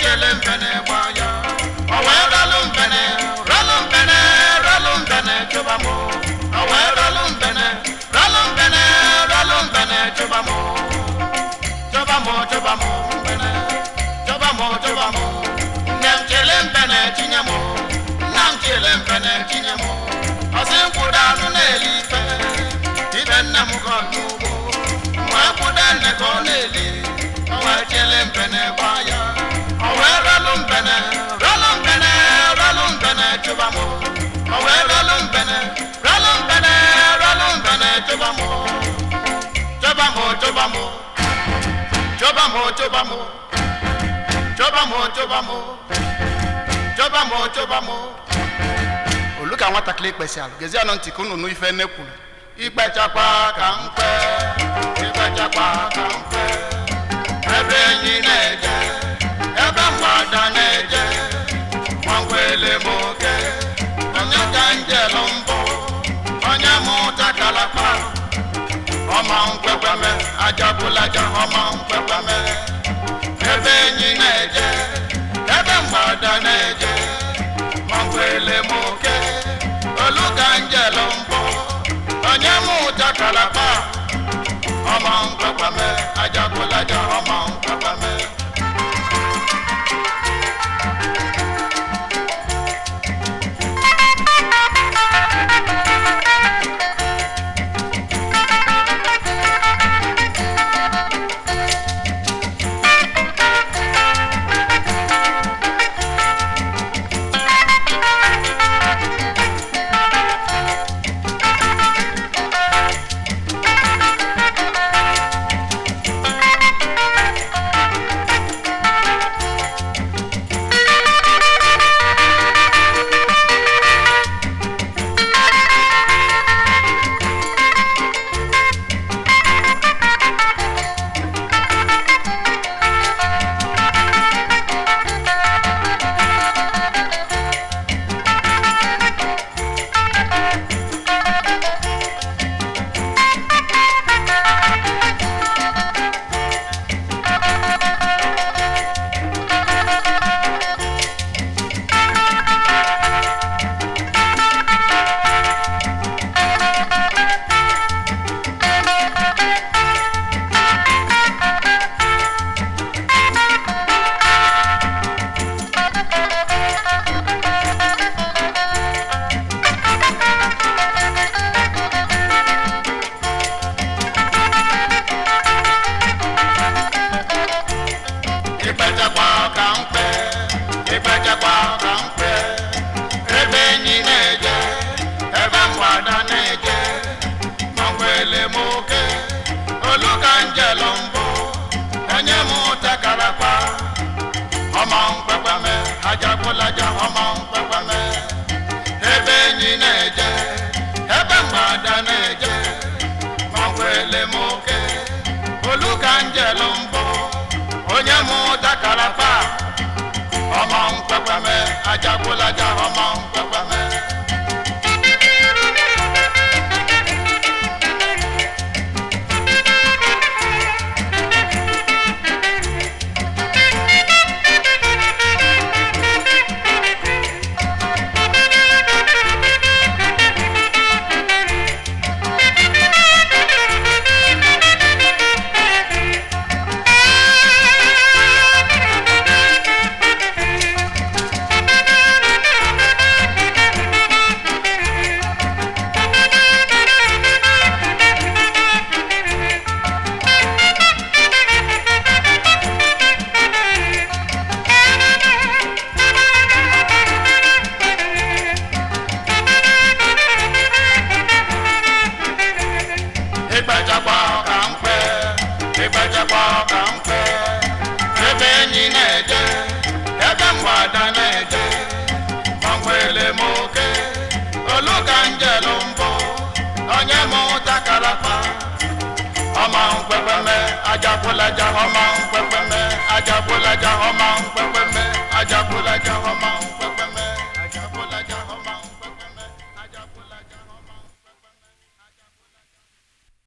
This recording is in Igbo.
chele mbene gba ya o wee ralụ mbene ralụ mbene ralụ mbene chụba m o wee ralụ mbene ralụ mbene ralụ mbene chụba m chụba m chụba m mbene chụba m chụba m nne m chele mbene tinye m nna m chele mbene tinye m ọsị nkwụdo anụ na-eli ife ibe nne m kọ n'ugbo nwa nkwụdo nne ka ọ na-eli o wee chele mbene gba ya o wee ralụ mbene ralụ mbene ralụ mbene chụba m o wee ralụ mbene ralụ mbene ralụ mbene chụba m chụba m chụba m chụba m chụba m chụba m chụba m chụba m chụba m olu ka nwatakịrị ikpesịalụ gezie nụ ntị ka unu nụ ife nne kwuru ikpechakwa ka mkpe ikpechakwa ka mkpe ebe enyi na-eje ebe mgbada na-eje nwankwele m oke onye ka njelụ mbụ onye mụta kalakpa ọma nkwekwe ajagbulaja ọma nkwekwe ebe enyi na-eje ebe mgbada na-eje nwankwele m oke olu ka njelụ mbụ onye mụta kalakpa ọma nkwekwe ajagbulaja ọma nkwekwe. Ikpechakwa ka mkpe ikpechakwa ka mkpe ebe enyi na-eje ebe mgbada na-eje ma nkwele m oke olu ka njelụ mbụ onye m ụtakarakpa ọma nkwekwe ajagbulaja ọma nkwekwe ebe enyi na-eje ebe mgbada na-eje ma nkwele m oke olu ka njelụ mbụ onye mụ takarapa ọmọ nkwekwe ajagbulaja ọmọ nkwekwe. Ikpechakwa ka mkpe ikpechakwa ka mkpe ebe enyi na-eje ebe mgbada na-eje ma nkwele m oke olu ka njelụ mbụ onye m ụtakarapa ọma nkwekwe ajagbulaja ọma nkwekwe ajagbulaja ọma nkwekwe ajagbulaja.